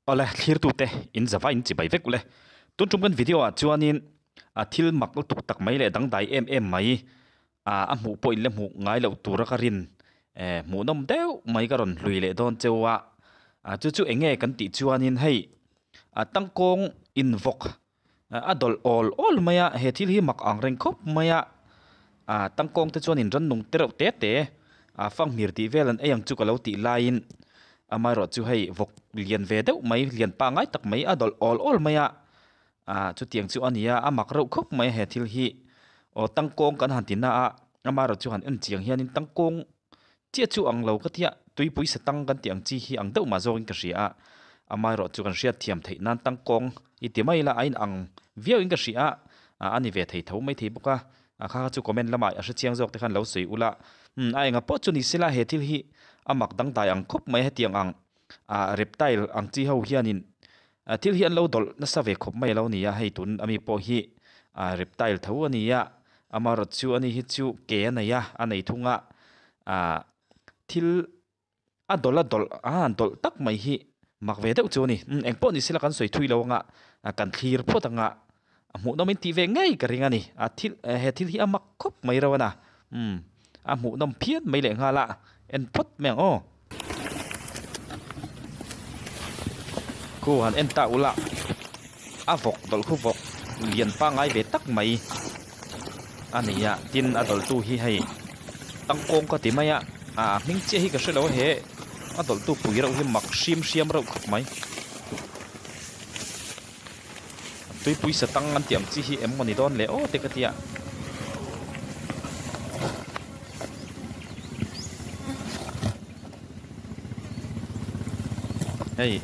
Awle thlirtute in zava in chibai vek ule. Tun tum kan video ah chuanin a thil mak lutuk tak mai leh dangdai em em mai ah a hmuh pawh in la hmuh ngai loh tura ka rin eh hmuhnawm deuh mai ka rawn hlui leh dawn cheu a. Ah chu chu eng nge kan tih chuanin hei a tangkawng invawk a dawlh awl awl mai a he thil hi mak ang reng khawp mai a ah tangkawng te chuan in rannung te reuh te te ah fanghmir tih vel an ei ang chu ka lo tih laiin amaherawh chu hei vawk lian ve deuh mai lian pangngai tak mai a dawlh awl awl mai a ah chutiang chu a ni a a mak reuh khawp mai a he thil hi aw tangkawng kan han ti na a amaherawh chu han en chiang hianin tangkawng chiah chu ang lo ka tia tuipui sa tang kan tih ang chi hi ang deuh mah zawkin ka hria a amaherawh chu kan hriat thiam theih nan tangkawng i ti mai ila a inang viau in ka hria a a ni ve thei tho mai thei bawk a a kha kha chu comment lamah a hre chiang zawk te khan lo sawi ula umm a enga pawh chu ni sela he thil hi a mak dangdai ang khawp mai hetiang ang ah reptile ang chi ho hianin thil hi an lo dawlh nasa ve khawp mai a lo ni a hei tun ami pawh hi ah reptile tho a ni a amaherawhchu chu ani hi chu ke a nei a a nei thung a ah thil a dawlh a dawlh a han dawlh tak mai hi mak ve deuh chu a ni umm engpawh ni sela kan sawi thui lo anga kan thlir phawt anga a hmuhnawm in tih ve ngei ka ring a ni a thil he thil hi a mak khawp mai reuh a na umm a hmuhnawm phian mai leh nghal a en phawt mai ang aw. Khu han en ta ula a vawk dawlh khu vawk lian pangngai ve tak mai a ni a tin a dawlh tu hi hei tangkawng ka ti mai a ah hming chiah hi ka hrelo a he a dawlh tu pui reuh hi mak hriam hriam reuh khawp mai. Tuipui sa tang an tih ang chi hi em maw ni dawn le aw te ka tia. Hei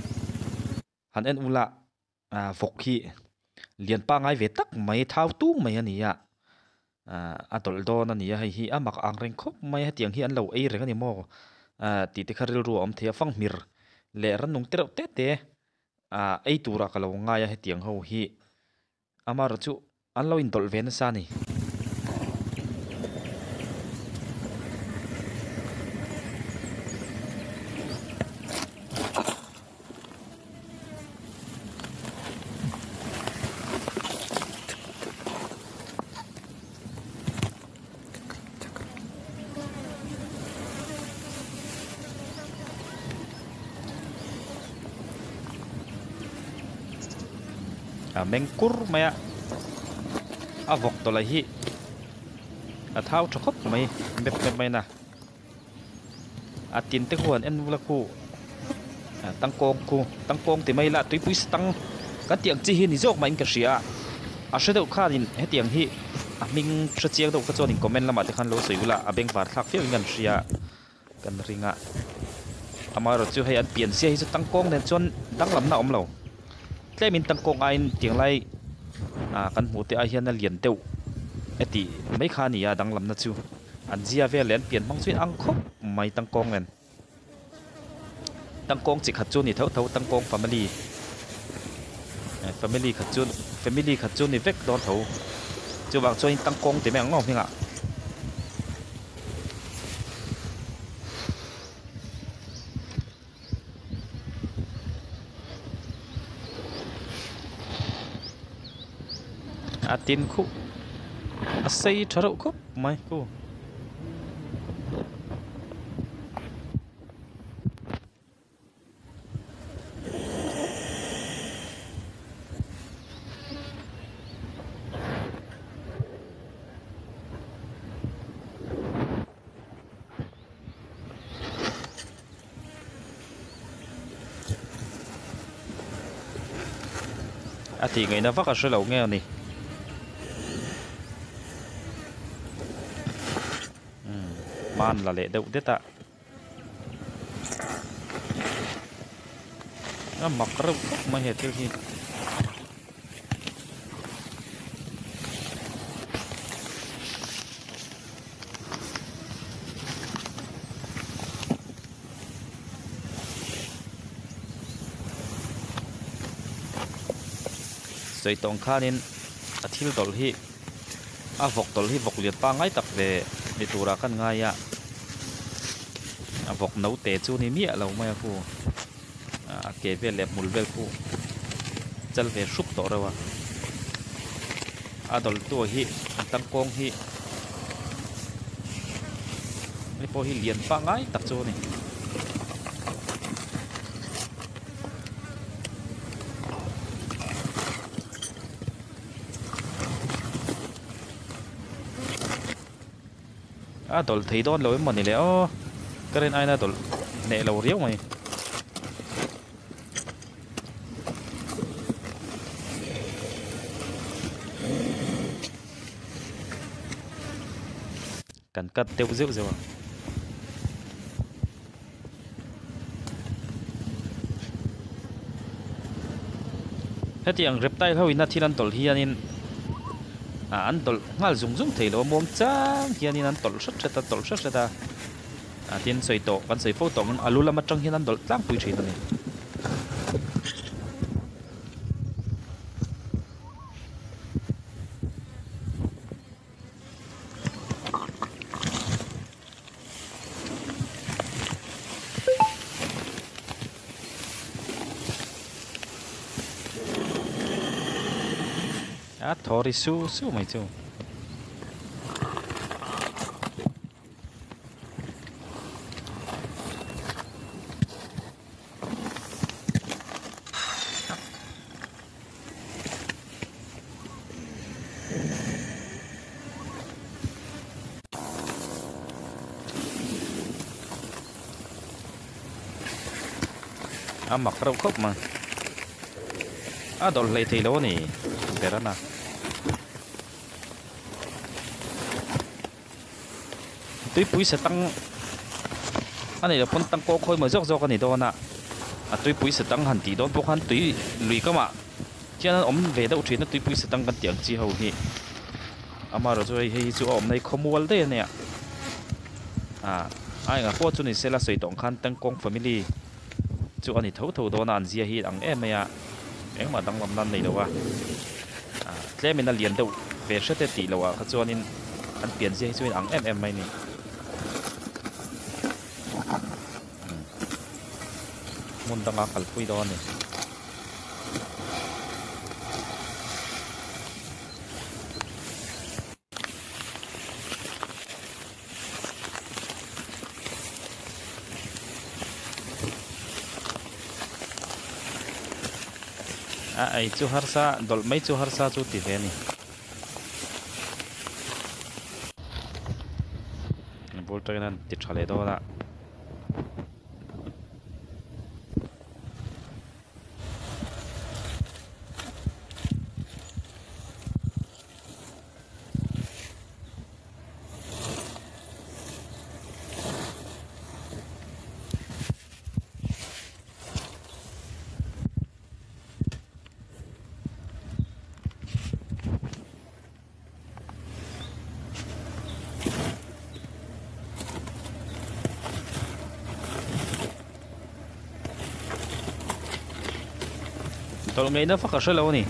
han en ula ah vawk hi lian pangngai ve tak mai thau tung mai a ni a ah a tawlh dawn a ni a hei hi a mak ang reng khawp mai a hetiang hi an lo ei reng a ni maw ah tih te kha rilru a awm thei a fanghmir leh rannung te reuh te te. Ah ei turah ka lo ngai a hetiang ho hi amaherawh chu an lo indawlh ve nasa a ni. A meng kur mai a a vawk tawlh hi a thau tha khawp mai mep mep mai na a tin te khuan en vula khu tangkawng khu tangkawng ti mai ila tuipui tang kan tih ang chi hi ni zawk mah in ka hria a hre deuh khanin hetiang hi a hming hre chiang deuh kha chuan in comment lamah te khan lo sawi ula a bengvar thlak viau in kan hria kan ring a amaherawh chu hei an pian zia hi chu tangkawng nen chuan danglamna a awm lo tlemin tangkawng aiin tiang lai ah kan hmuh te ai hian a lian deuh e tih mai kha a ni a danglamna chu an zia vel leh an pian hmang chu in ang khawp mai tangkawng nen. Tangkawng chi khat chu a ni tho tho tangkawng family eh family khat chu family khat chu a ni vek dawn tho chuvang chuanin tangkawng ti mai ang aw hmingah. A tin khuh a sei tha reuh khawp mai khu. A tih ngaihna vak a hre lo nge a ni umm hman la leh deuh det a a mak reuh khawp mai he thil hi. Sawi tawng khanin a thil dawlh hi a vawk dawlh hi vawk lian pangngai tak ve ni turah khan ngai a a vawk no te chu ni miah lo mai a hu. ke vel leh hmul vel pawh chal ve hrup tawh reuh a a dawlh tu hi an tangkawng hi hei pawh hi lian pangngai tak chu a ni. A dawlh thei dawn lo em mawni le aw ka rin aiin a dawlh hneh lo riau mai. Kan cut deuh zeuh zeuh a. Hetiang reptile ho ina thil an tawlh hianin ah an tawlh nghal zung zung thei lo a muang chang hianin an tawlh hret hret a tawlh hret hret a ah tin sawi tawh kan sawi fo tawh ang a lu lam atang hian an dawlh tlangpui thin a ni. A thaw ri su su mai chu. A mak reuh khawp mai a dawlh hlei thei lo a ni ber a na. Tuipui satang a nih loh pawn tangkaw khawi maw zawk zawk a ni dawn a, a tuipui satang han tih dawn pawh khan tui lui kamah hian an awm ve deuh thin a tuipui satang kan tih ang chi ho hi amaherawhchu hei hei hi chu a awmna hi khawmual daih a nia ah a engah pawh chu ni sela sawi tawh ang khan tangkawng family chu a ni tho tho dawn a an zia hi ang em mai a engmah danglam nan nei lo a ah tlemin a lian deuh ve hret e tih loh ah kha chuanin an pian zia hi chu in ang em em mai a ni hmun danga kalpui dawn a ni. A ei chu harsa dawlh mai chu harsa chu ti ve a ni. Bul tangin an ti tha leh dawn a. Tawlh ngaihna vak a hre lo a ni.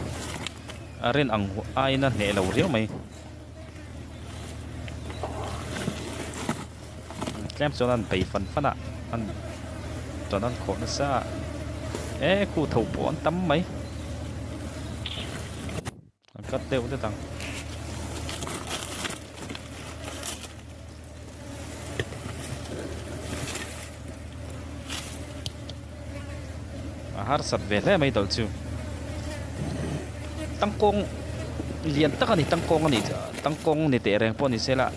A rin ang aiin a hneh lo riau mai. Tlem chuan an bei fan fan a, an chuan an khawh nasa a, e khu tho pawh an tam mai. An cut deuh det ang. A harsat ve hle mai tawlh chu. Tangkawng lian tak a ni tangkawng a ni tangkawng ni teh reng pawh ni se la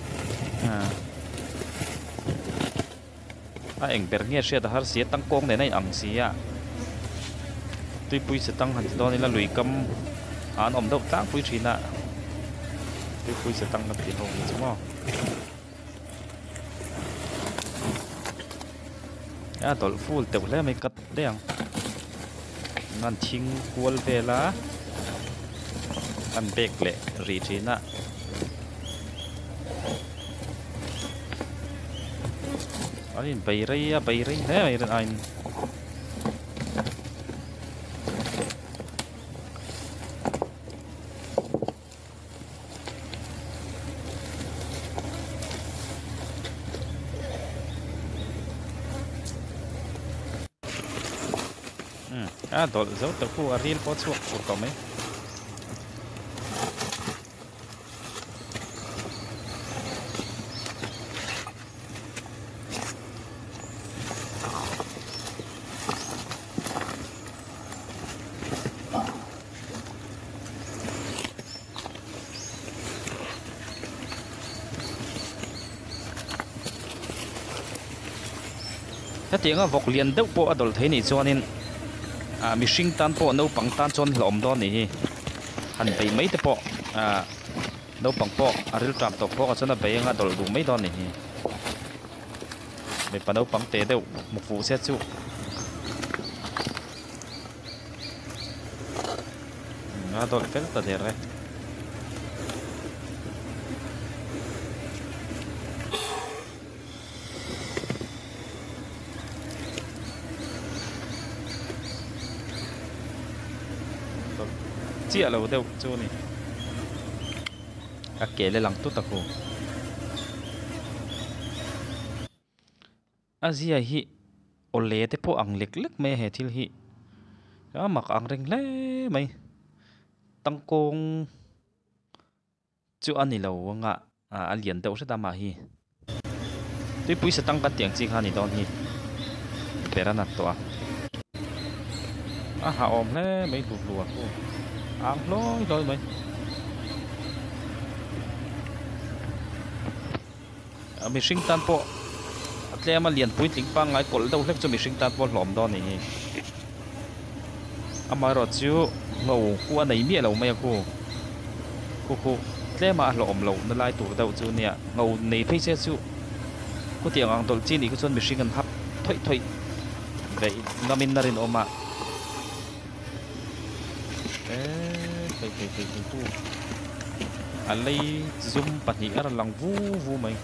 a eng ber nge hriat a har si a tangkawng nen a inang si a tuipui se tang han ti dawn ila lui kam ah an awm deuh tlangpui thin a tuipui se tang kan tih ho hi chu maw. A dawlh ful teuh hle mai cut daih ang an thing kual vel a an bag leh rih thin a. An in bei rei a bei rei hle mai rin aiin. A dawlh zo tawh khu a ril pawh a chhuak tur tawh mai. Hetianga vawk lian deuh pawh a dawlh thei nih chuanin ah mihring tan pawh naupang tan chuan hlauhawm dawn nih hi han bei mai te pawh ah naupang pawh a rilṭam tawh phawk ah chuan a bei anga dawlh duh mai dawn nih hi mipa naupang te deuh hmu fuh se chu. A dawlh fel ta der e. Dawlh chiah lo deuh chu a ni. A ke le lang tut a khu. A zia hi awle te pawh ang lek lek mai a he thil hi a mak ang reng hle mai tangkawng chu a ni lo anga a lian deuh hret a mah hi tuipui sa tang kan tih ang chi kha a ni dawn hi ber a nat tawh a a hahawm hle mai hlu hlu a khu a ang hlawi hlawi mai. Mihring tan pawh a tlem a lian puitling pangngai kawlh deuh hlek chu mihring tan pawh a hlawm dawn a ni hi. Amaherawh chu ngho khu a nei miah lo mai a khu khu khu tlema a hlawm loh na lai tur deuh chu nia ngho nei phei se chu khutiang ang dawlh chi nih kha chuan mihring an hap thawih thawih veih ngamin a rinawm a. Eee hei hei hei hei hu a lei zum pahnih a rawn lang vu vu mai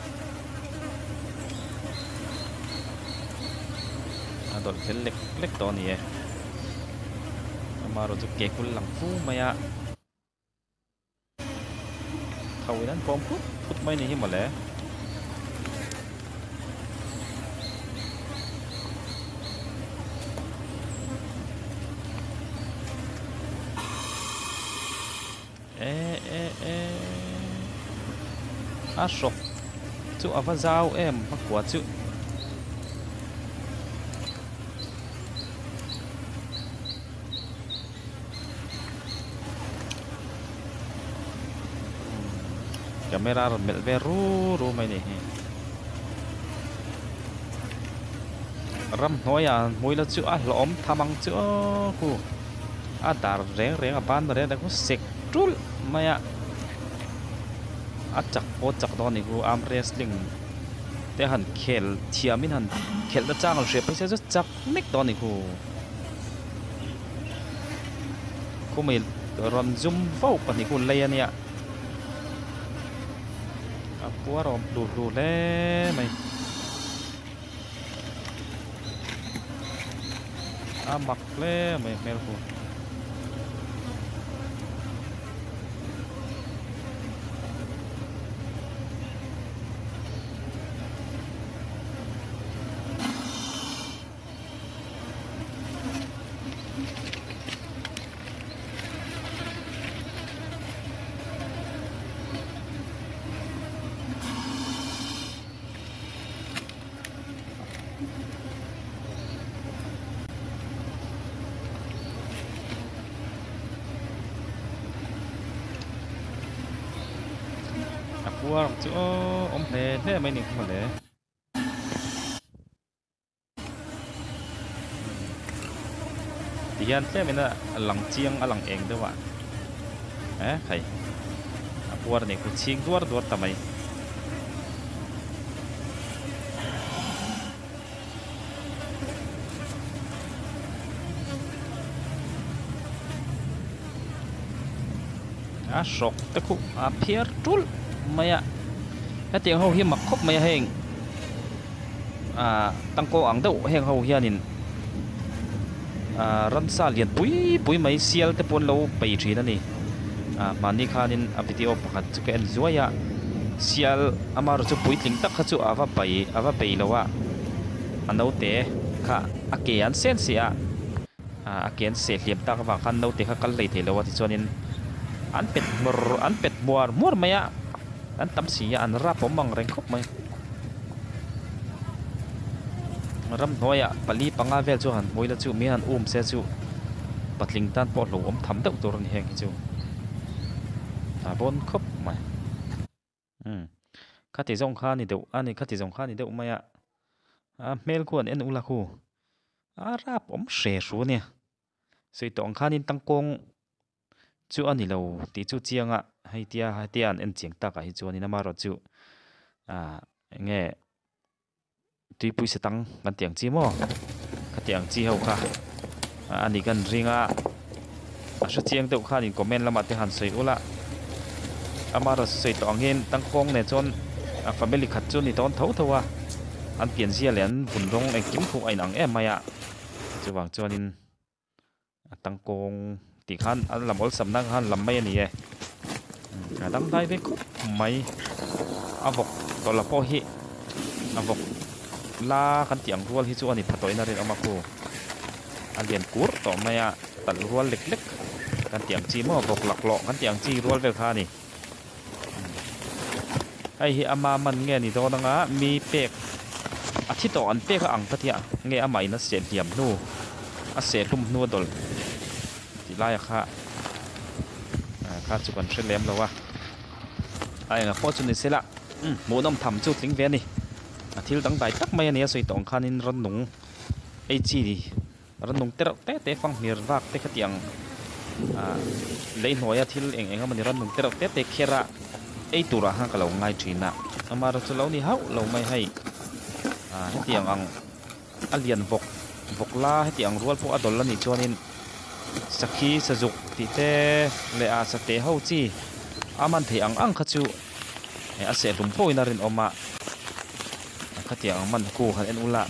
a dawlh fel lek lek tawh a ni e amaherawhchu ke kul lang vu mai a. Tho in an pawm phut phut mai ni hi mawle. E e e a hrawk chu a va zau em a kua chu. Camera rawn melh ve ru ru mai ni hi ramhnuaiah an hmui la chu a hlawhawm tham ang chu aw khu a dar reng reng a ban reng reng khu sek tulh mai a a chak pawh a chak dawn a ni khu arm wrestling te han khel thiam in han khelh na chang han hria phei se chu chak mek dawn a ni khu. Khumei rawn zum fo pahnih hun lei a nia a puar awm hlu hlu hle mai a mak hle mai hmel hu. A puar ang chu aw awm hle hle mai ni kha mawle. Tihian tlem in a lang chiang a lang eng deuh a eh khai a puar a nih khu chhing duar duar ta mai. A hrawk te khuh a phiar tulh mai a hetiang ho hi mak khawp mai a heng ah tangkaw ang deuh heng ho hianin ah ramsa lian pui pui mai sial te pawh an lo bei thin a ni ah mahni khanin a video pakhat chu ka en zuai a sial amaherawh chu puitling tak kha chu a va bei a va bei lo a a naute kha a ke an sen si a. A ke an seh hliam tak avang khan naute kha kal hlei thei lo a tichuanin an pet hmawr an pet hmuar hmuar mai a an tam si a an rap awm ang reng khawp mai. Ramhnuaiah pali panga vel chu han hmui la chu mi han um se chu patling tan pawh hlauhawm awm tham deuh tur a ni heng hi chu a bawn khawp mai. Umm khati zawng kha a ni deuh a ni khati zawng kha a ni deuh mai a a hmel khu an en ula khu a rap awm hre hru a nia sawi tawh ang khanin tangkawng chu a ni lo tih chu chiang a hei tia hetia an en chiang takah hi chuanin amaherawhchu ah eng nge tuipui sa tang kan tih ang chi maw khati ang chi ho kha a ni kan ring a a hre chiang deuh khan in comment lamah te han sawi ula amaherawhchu sawi tawh ang hian tangkawng nen chuan a family khat chu a ni dawn tho tho a an pianzia leh an vun rawng engkim khu a inang em mai a chuvang chuanin. A tangkawng tih khan an lam awlsam na khan lam mai a ni e a dangdai ve khawp mai a vawk tawlh la pawh hi a vawk la kan tih ang rual hi chu a ni pha tawhin a rinawm a khu a lian kur tawh mai a talh rual lek lek kan tih ang chi maw vawk laklawh kan tih ang chi rual vel kha a ni. Hei hi ama man nge ni dawn anga mi pek a thi tawh an pek a ang ka tia nge amah in a seh hliam hnu a seh hlum hnu a dawlh tih laia kha kha chu kan hre lem lo a a engah pawh chu ni se la hmuhnawm tham chu tling ve a ni a thil dangdai tak mai a ni a sawi tawh ang khanin rannung ei chi Rannung te reuh te te fanghmir vak te khatiang ah lei hnuaia thil eng eng emawni rannung te reuh te te kher a ei turah khan ka lo ngai thin a amaherawhchu lo ni hauh lo mai hei ah hetiang ang a lian vawk vawk la hetiang rual pawh a dawl a nih chuanin sakhi sazuk tih te leh ah sateh ho chi a man theih ang ang kha chu a sehhlum pawhin a rinawm a khatiang ang man khu han en ula.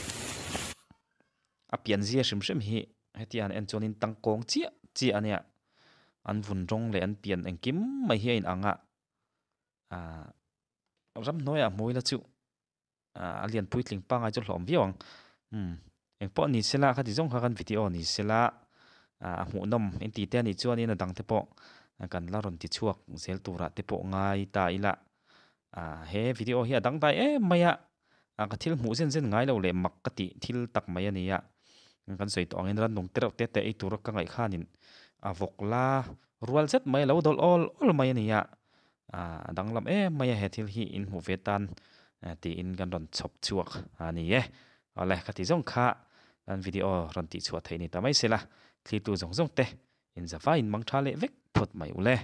A pianzia hrim hrim hi hetiang an en chuanin tangkawng chiah chiah a nia an vun rawng leh an pian engkim mai hi a inang a ahh ramhnuaiah hmu ila chu ahh a lian puitling pangngai chu hlawm viau ang umm engpawh ni sela khati zawng kha kan video ni sela ahh a hmuhnawm engti te anih chuanin a dang te pawh kan la rawn ti chhuak zel turah te pawh ngai ta ila ahh he video hi a dangdai em mai a. Ah ka thil hmuh zen zen ngai lo leh mak ka tih thil tak mai a ni a, kan sawi tawh angin rannung te reuh te te ei tura ka ngaih khanin a vawk la rual zet mai a lo dawlh awl awl mai a ni a, ah a danglam em mai a he thil hi in hmuh ve tan tiin kan rawn chhawp chhuak a ni e. Awle ka ti zawng kha kan video rawn tih chhuah theih ni ta mai se la, thlitu zawng zawng te inzavaiin mang tha leh vek phawt mai ule.